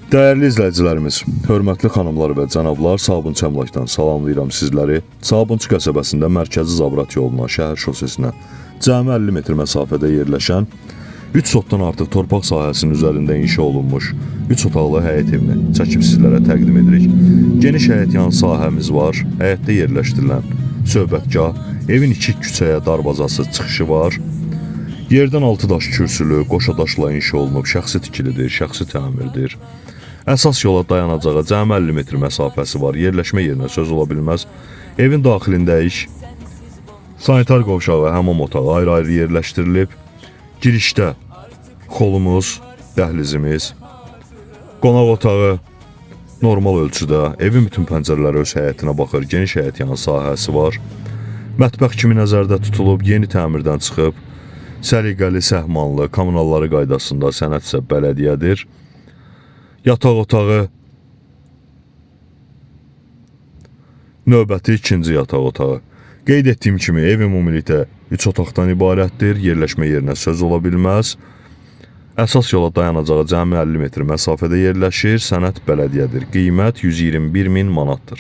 Dəyərli izləyicilərimiz, hörmətli xanımlar və cənablar, Sabunçu Əmlakdan salamlayıram sizləri. Sabunçu qəsəbəsində mərkəzi Zabrat yoluna, şəhər şosesinə cəmi 50 metr məsafədə yerləşən 3 sotdan artıq torpaq sahəsinin üzərində inşa olunmuş 3 otaqlı həyət evini çəkib sizlərə təqdim edirik. Geniş həyət yan sahəmiz var. Həyətdə yerləşdirilən söhbətgah, evin iki küçəyə darvazası, çıxışı var. Yerdən altı daş kürsülü, qoşa daşla inşa olunub, şəxsi tikilidir, şəxsi təmirdir. Əsas yola dayanacağa cəmi 50 metr məsafəsi var. Yerləşmə yerinə söz ola bilməz. Evin daxilindəyik. Sanitar qovşağı, hamam otağı ayrı-ayrı yerləşdirilib. Girişdə xolumuz, dəhlizimiz, qonaq otağı normal ölçüdə. Evin bütün pəncərələri öz həyətinə baxır. Geniş həyət yanı sahəsi var. Mətbəx kimi nəzərdə tutulub, yeni təmirdən çıxıb. Səliqəli, səhmanlı, kommunalları qaydasında sənəd isə bələdiyyədir. Yataq otağı, növbəti ikinci yataq otağı. Qeyd etdiyim kimi ev ümumilikdə 3 otaqdan ibarətdir. Yerləşmə yerinə söz ola bilməz. Əsas yola dayanacağı cəmi 50 metr məsafədə yerləşir. Sənəd bələdiyyədir. Qiymət 121 min manatdır.